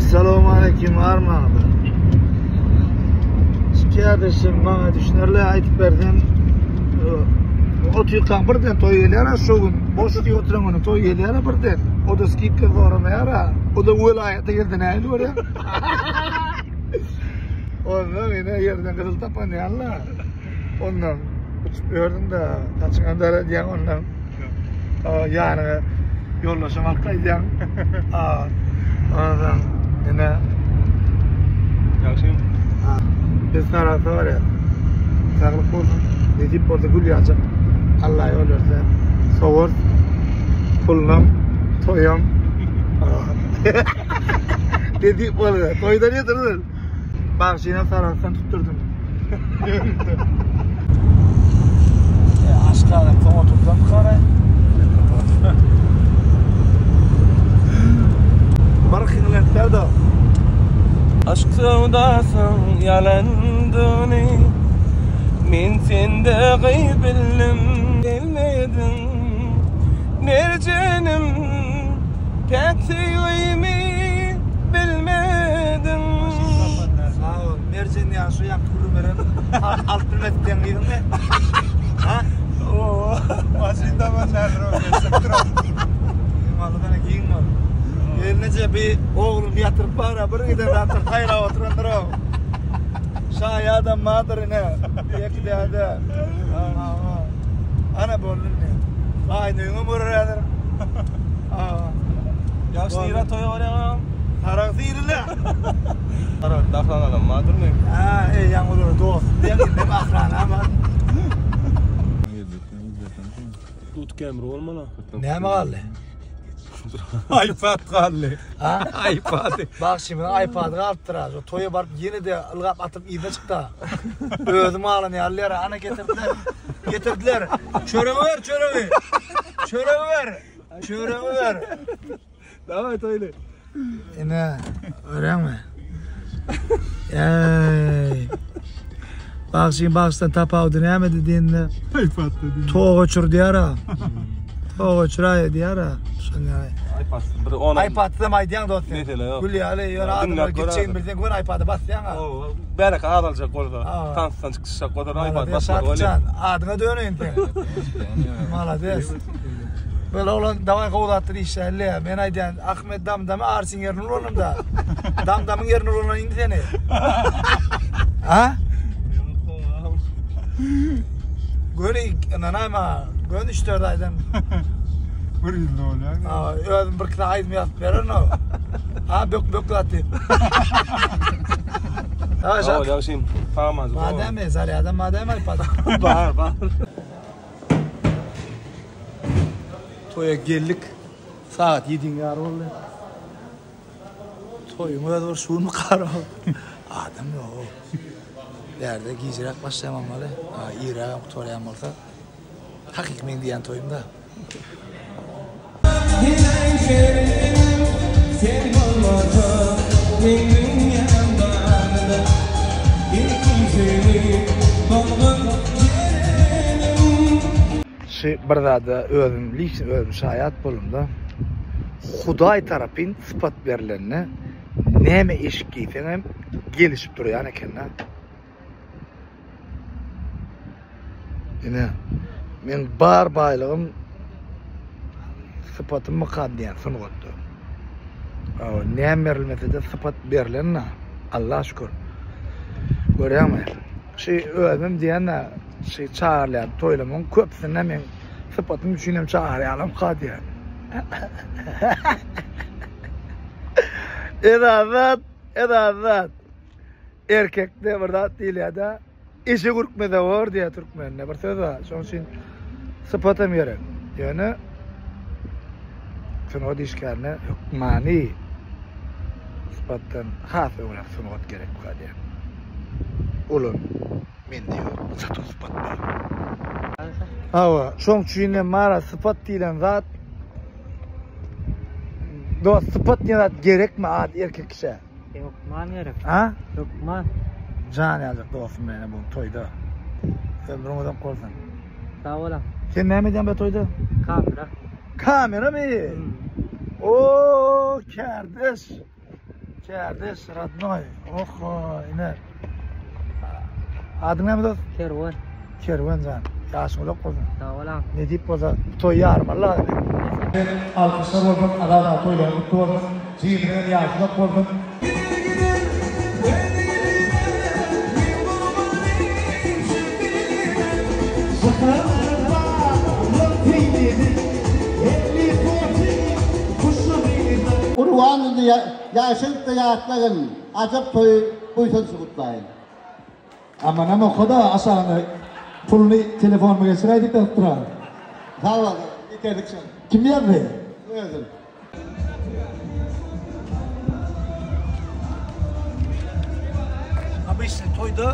Essalamualeýkum armanda. Kärdeşim maňa düşünerli aýdyp berseň. Otyrkaň birden toý gelýär şu gün. Boş diýip oturan güni toý gelýär birden. O da skipka soramaýar. O da welaýata geldi nähili görýär? Ondan ýene ýerden gyzyl tapan ýaly. Ondan uçup ýördüň-de, saçyňam daradýaň ondan. Ýanyňa ýoldaşam alyp gaýdýaň. Ondan ine Ýagşy. Biz Sarahsa barýas. Saglyk bolsun. Nesip bolsa gül ýaljak. Allah ýol berse. Sowar. Pulunam, toýam. Nesip bolsa. Toýdan ýetirsin. Bagşynam Sarahsdan tutdurdym. Aşgabat soň otursam kara. Bir hiňlense de. Aşk söwdasyň ýalandygyny Men sende gyz bildim Bilmediň Merjenim Päk söýgimi bilmediň. Sag bol. Merjen ýaly şu ýaňky gürrüň beren alyp bilmedik diýen gyzyňmy? Ha? Oo. Maşyn tapan däldir o geçip duran. Giň boldy gene giň bol. Gelneje bir ogluny ýatyryp bara bir giden zatlar saýlap oturandyr o. Şaýadam bardyr ine. Ýeke däde. Ana boldy indi. Gaýynyňam görer häzir. Ýagşy nirä toýa barýaň agam? Sarag syryle. Saragtda ahrananam bardyrmy? Ha, eý, ýaňy olara dost diýen indem ahranam bar. Tut kemri bolmaly. Näme galdy? iPad galdy. Ha? iPad. Bagşymyzyň iPady galypdyr ha. Şo toýa baryp ýene-de ylgap atyp yzyna çykdy. Özüm alan ýaly ýere ana getirdiler. Getirdiler. Çöregi ber, çöregi. Çöregi ber. Çöregi ber. Daway toýly. Ine, görýäňmi? Eý. Bagşyň bagşydan tapawudy nämede diýende? iPad-da diýdi. Tok öçür diýär-a. Tok öçüräý diýär-a. Şonda. iPad bir on. iPad-da aýdýaň dost sen. Mesele ýok. Gül ýaly ýöne adamlar gitjegini bilseň göni iPad-a basýaň-a. Bärek azaljak bolsa, tansdan çykyşjak bolsa iPad basmaly bolýar. Adyňa döneýin sen. Malades. Böyle oglan daway gowy zatlar işläýli. Men aýdýan Ahmet Damdamy Arçyň ýerine ulanam da. Damdamyň ýerine ulanan indi seni. Ha? Göni ynanaýma. Göni 3-4 aýdan. Bir ýylda bolýar. Ha, özüm bir kişi aýdym ýazyp bererin o. Ha, bök bök zat diýip. Ha, Sag bol ýagşym. Sag Madem zarýada madem iPad. Bar, bar. Toýa geldik. Sagat ýediň ýary boldy. Toýuň özi bir şuny gara. Adam ýok. Bärde gijräk başlaýan bolmaly. Irrägem gutarýan bolsa. Hakyky meň diýýän toýum-da. Şu bir zada özüm liçno özüm şaýat boldum-da. Hudaý tarapyn sypat berlende näme eşik geýseňem gelişip durýan eken-de. Ine, meň bar baýlygym sypatym mykam diýen sungatda. Näme berilmese-de sypat berlen-de, Allaha şükür. Görýäňmi? Şu özüm diýen-de, şu çagyrylýan toýlamyň köpüsinde meň sypatym üçin hem çagyrýarlarmyka diýen. Esasat, esasat. Erkekde bir zat diýilýär-de, eşek ürkmese bor diýýär türkmende bir söz bar. Şonuň üçin sypatam gerek. Ýöne sungat işgärine hökmany sypatdan has öňräk sungat gerek diýýär. Olam mende ýok, zato sypat bar. Hawa, şoň üçin hem mara sypat diýlen zat dost sypat diýen zat gerekmi ady erkek kişä? Hökman gerek. Ha? Hökman. Jan ýaljak dostum meni bu toýda. Ömrüň uzak bolsun. Sag boluň. Sen näme edýäň bu toýda? Kamera. Kameramy? Oo, kärdeş. Şäherdeş radnoý. Oho, ine. Adyň näme dost? Kerwen. Kerwen jan. Ýaşyň uzak bolsun. Sag bol agam. Nedip bolsa toý ýarmaly lazym. Alkyşlar bolsun, Azat aga toýlaryň gutly bolsun. Jigimiziňem ýaşy uzak bolsun. Gurban indi ýaşyl-da ýatlagyn, Ajap toýy buýsançly gutlaýyn. Amanam okada aşagyna puluny telefonyma geçiräý diýip ýazypdyr-a. Sag bol, ýeterlik şol. Kim ýazdy? Özüm. Obyçny toýda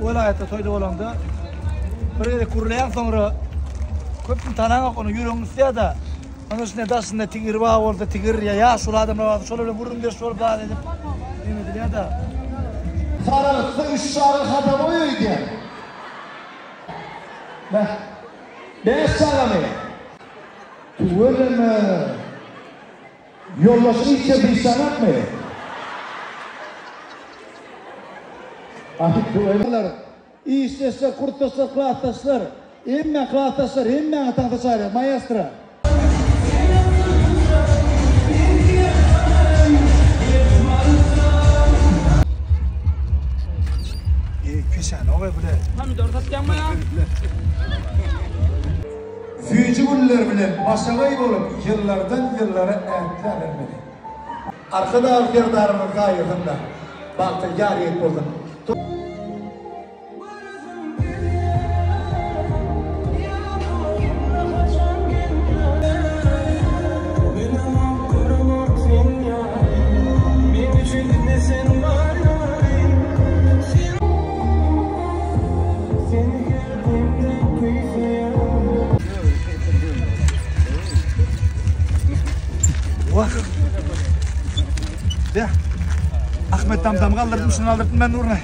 welaýatda toýda bolanda bir gezek gürleýäň soňra köpüni tanaňok ony ýüregiň isleýär-de. Onuň üstüne daşynda tigir bar bolsa tigir ýa ýaşuly adamlar bar bolsa şolar bilen gürrüňdeş bolup zat edip neme edilýär-de. Saraltsa üç çaga hadaboý öýdýän. Bäh. Bäş çagamy? Tüweleme. Ýoldaşyň hiç ýerde işlänokmy? Ahy tüweleme. Işdeşler, kursdaşlar, klasdaşlar, hemme klasdaşlar hemmäňi tansa çagyrýar. Maestro. Eý peşänok eý bile. Pomidor satýaňmy ýa? Süýji günler bilen başagaý bolup ýyllardan ýyllara ätläbermeli. Arkadag Serdarymyz saýasynda bagta ýar ýigit bolsun. Wah. Be. Ahmet damdam galdyrdym, şuny galdyrdym ben ugruna.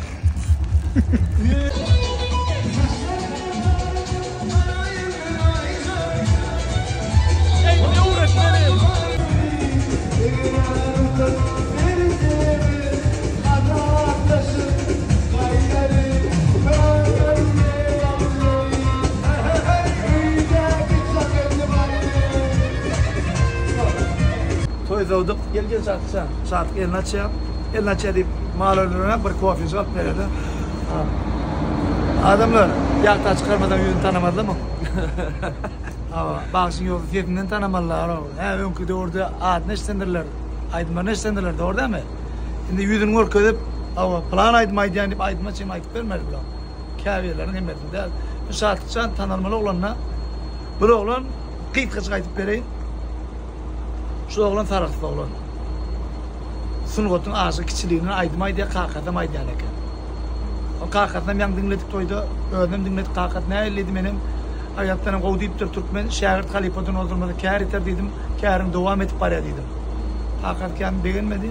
Toý sowduk. Gel gel Şatlyk Şatlyk elini açýar. Elini açýar diýip mal öldürene bir kofejik alyp berýär-de. Adamlar, ýagta çykarmasaň ýüzüni tanamazlarmy? Hawa, bagşyň ýogsa sesinden tanamalylar. Hä, öňki döwürde adyny eşidendirler, aýdymlaryny eşidendirler, dogry dälmi? Indi ýüzüni görkezip, hawa, pylan aýdym aýdýan diýip aýdyma çenli aýdyp bermeli bular. Käbirleriniň hemmesini däl. Bu Şatlykjan tanalmaly oglan-da. Bir oglan gysgajyk aýdyp bereýin. Şu oglan sarahsly oglan. Sungatyň aşygy kiçiliginden aýdym aýdýar, kakasam aýdýan eken. Ol kakasynam ýaňy diňledik toýda, özünem diňledik, kakasy nähili diýdi, menem aýatdanam gowy diýipdir, türkmen şägirt halypadan ozdurmasa kär ýiter diýdim, käriň dowam edip barýar diýdim. Kakasy kän begenmedi.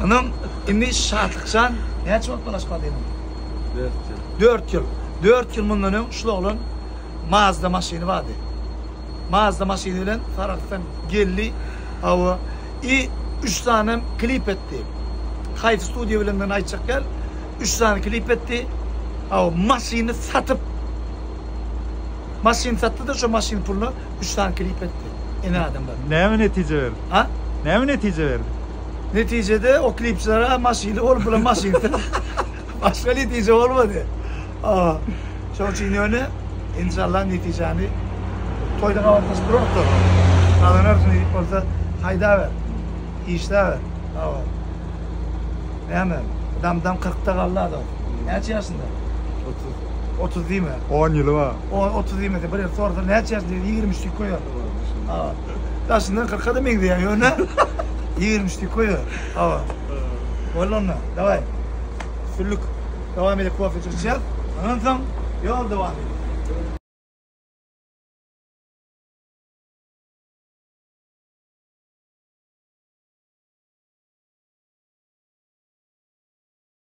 Onam indi Şatlykjan näçe wagt boldy Aşgabatda? 4 ýyl. 4 ýyl. 4 ýyl mundan öň şul oglan Mazda maşyny bardy. Mazda maşyny bilen Sarahsdan geldi. Hawa. I üç sany klip etdi. Haýsy studiýa bilendigini aýtjak däl. Üç sany klip etdi. Hawa, maşyny satyp maşyny satdy-da şo maşyn puluna üç sany klip etdi. Ene adamlar. Näme netije berdi? Ha? Näme netije berdi? Netijede o klipçilere maşyny bolup bular maşyny Başga netije bolmady. Şonuň üçin ýöne inşallah netijäni toýda gabatlaşyp durarys. Gazanarys nesip bolsa haýdaber. Işläber. Hawa. Näme? Dam-dam kyrkda galdy adam. Näçe ýaşynda? 30. 30 diýme. 10 ýyly bar. O 30 diýmese bir ýer sorsa näçe ýaşynda diýse 23 diýip goýar. Hawa. Daşyndan kyrka-da meňzeýär ýöne 23 diýip goýar. Hawa. Boldy onda. Daway. Üstünlik. Dowam edip kofe içýäs. Ondan soň ýol dowam edýär.